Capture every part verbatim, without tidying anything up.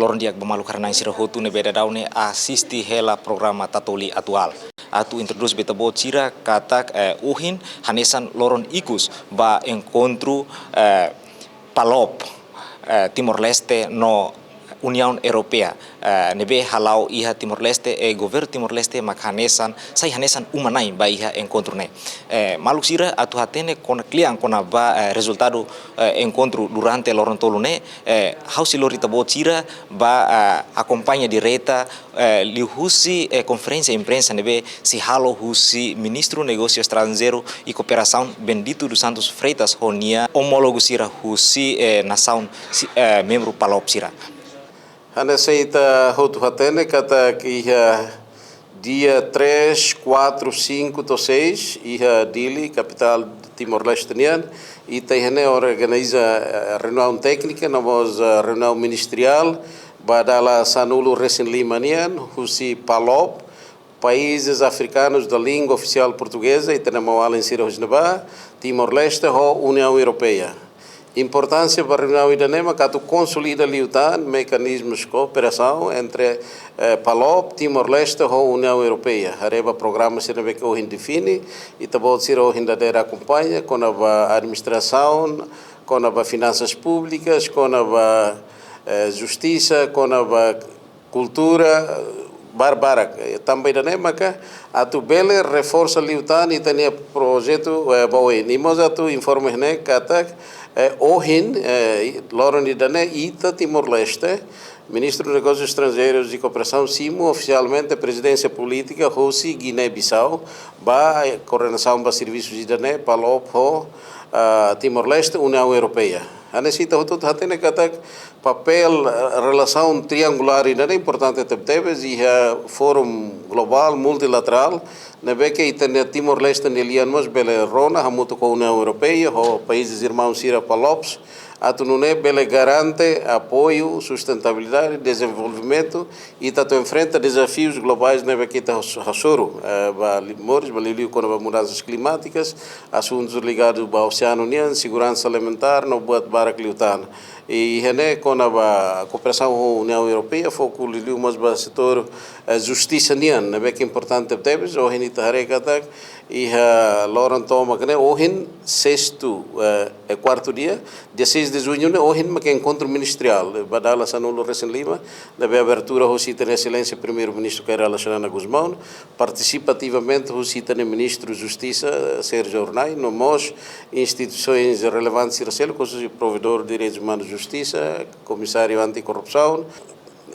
Loron di'ak ba maluk rona-na'in sira hotu ne'ebé daudaun ne'e asiste hela programa Tatoli Atuál. Atu introdús ba ita-boot sira katak, eh, ohin hanesan loron ikus ba enkontru, eh, PALOP, eh, Timor-Leste no Uniaun Europeia, eh, ne'ebé hala'o iha Timor-Leste, eh, governu Timor-Leste mak hanesan, sai hanesan uma-na'in ba iha enkontru ne'e. Eh, maluk sira atu hatene kona-, kle'an kona-ba, eh, rezultadu, eh, enkontru durante loron tolu ne'e, eh, ha'u sei lori ita-boot sira ba, eh, akompaña direta, eh, liuhusi, eh, konferénsia imprensa ne'ebé sei halo husi Ministru Negósiu Estranjeiru i Kooperasaun Bendito dos Santos Freitas ho nia omólogu sira husi, eh, nasaun si-, eh, membru PALOP sira. Hanesan ita hotu hatene katak iha dia três, quatro, cinco to'o seis, iha Dili, kapitál Timor-Leste nian, ita iha ne'e organiza, eh, reuniaun téknika, no mós, eh, reuniaun ministeriál, ba dala sanulu-resin-lima nian, husi PALOP, Países Africanos da Língua Oficial Portuguesa, ita-nia maun-alin sira husi ne'ebá, Timor-Leste ho Uniaun Europeia. Importánsia ba reuniaun ida-ne'e mak atu konsolida liután mekanizmus kooperasaun entre, eh, PALOP, Timor-Leste ho Uniaun Europeia. Haree ba programa sira ne'ebé ke ohin define, ita-boot sira ohin dadeer akompaña, kona-ba administrasaun, kona-ba finansas públikas, kona-ba, eh, justisa, kona-ba kultura, barbarak. Eh, tanba ida-ne'e maka atu bele reforsa liután ita-nia projetu, eh, ba oin. I mós atu informa ne'e katak, eh, ohin, eh, loron ida-ne'e ita Timor-Leste, Ministru Negósius Estranjeirus i Kooperasaun simu ofisialmente prezidénsia polítika hosi Giné-Bisau, ba, eh, koordenasaun ba servisus ida-ne'e, PALOP ho, ah, Timor-Leste, Uniaun Europeia. Hanesan ita hotu hatene katak papél, eh, relasaun triangulár ida-ne'e importante tebetebes iha fórum globál, multilaterál, ne'ebé ke ita-nia Timor-Leste nia lian mós bele rona hamutuk ho Uniaun Europeia, ho países irmaun sira PALOPs, atu nune'e bele garante apoiu, sustentabilidade, dezenvolvimentu, ita atu enfrenta dezafius globais ne'ebé ke ita has-, hasoru, eh, ba li-, moris, ba liuliu kona-ba mudansas klimátikas, asuntus ligadu ba oseanu nian, seguransa alimentár, no buat barak liután. I iha ne'e kona-ba kooperasaun ho Uniaun Europeia, foku liuliu mós ba setór, eh, justisa nian, ne'ebé ke importante tebes, ohin ita haree katak, iha loron tomak ne'e, ohin sestu, eh, eh, kuartu dia, dia seis de junho ne'e, ohin mak enkontru ministeriál, eh, ba dala sanulu-resin-lima, ne'ebé abertura hosi ita-nia Exelénsia Primeiru-Ministru Kay Rala Xanana Gusmão, partisipativamente hosi ita-nia Ministru Justisa, Sérgio Hornai, no mós instituisoens relevantes sira seluk, khusus Provedór Direitus Umanus Justisa, Komisáriu Anti-Korrupsaun,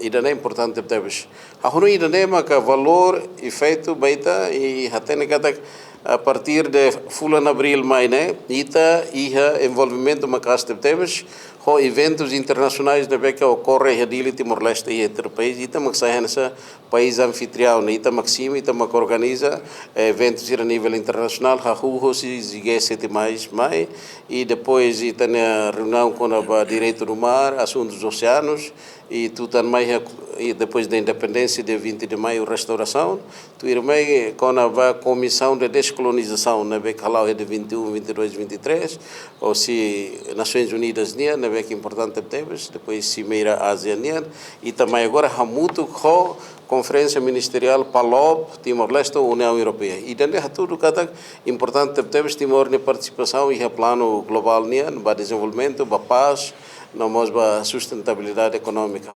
ida-ne'e importante tebes. Hahú nune'e ida-ne'e maka valór efeitu ba ita i hatene katak a partir de fulan abríl mai ne'e, ita iha envolvimentu maka'as tebetebes ho eventus internasionais ne'ebé ke okorre iha Dili, Timor-Leste i entre país, ita mak sai hanesan país anfitriaun, ita mak simu, ita mak organiza, eh, eventu sira nivel internasionál, hahú hosi G sete mais mai, i depois ita-nia reuniaun kona-ba direitu do mar, asuntus oseanus, i tutan mai iha, i depois da independénsia, dia vinte de maio, restaurasaun, tuirmai kona-ba Komisaun de Deskolonizasaun, ne'ebé ke hala'o iha dia vinte e um, vinte e dois, vinte e três, hosi Nasoins Unidas nian, ne'ebé ke importante tebes, depois Simeira ASEAN nian, i tanba agora hamutuk ho Konferénsia Ministeriál PALOP, Timor-Leste, Uniaun Europeia. Ida-ne'e hatudu katak importante tebes Timor nia partisipasaun iha planu globál nian, ba dezenvolvimentu, ba pás, no mós ba sustentabilidade ekonómika.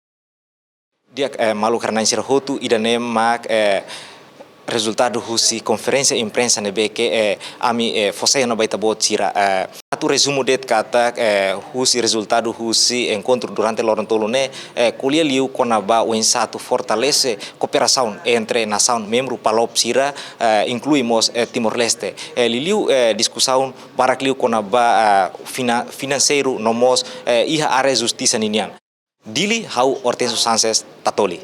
Di'ak, eh, maluk rona-na'in sira hotu, ida-ne'e mak, eh, rezultadu husi konferénsia imprensa ne'ebé ke, eh, ami, eh, fó sai ona ba ita-boot sira, eh, atu rezumu de'it katak, eh, husi rezultadu husi enkontru durante loron tolu ne'e, eh, ko'alia liu kona-ba oinsá atu fortalese kooperasaun entre nasaun membru PALOP sira, eh, inklui mós, eh, Timor-Leste. Eh, liuliu, eh, diskusaun barak liu kona-ba, eh, fina-, finanseiru no mós, eh, iha área justisa ninian. Dili, ha'u Hortensio Sanches, Tatoli.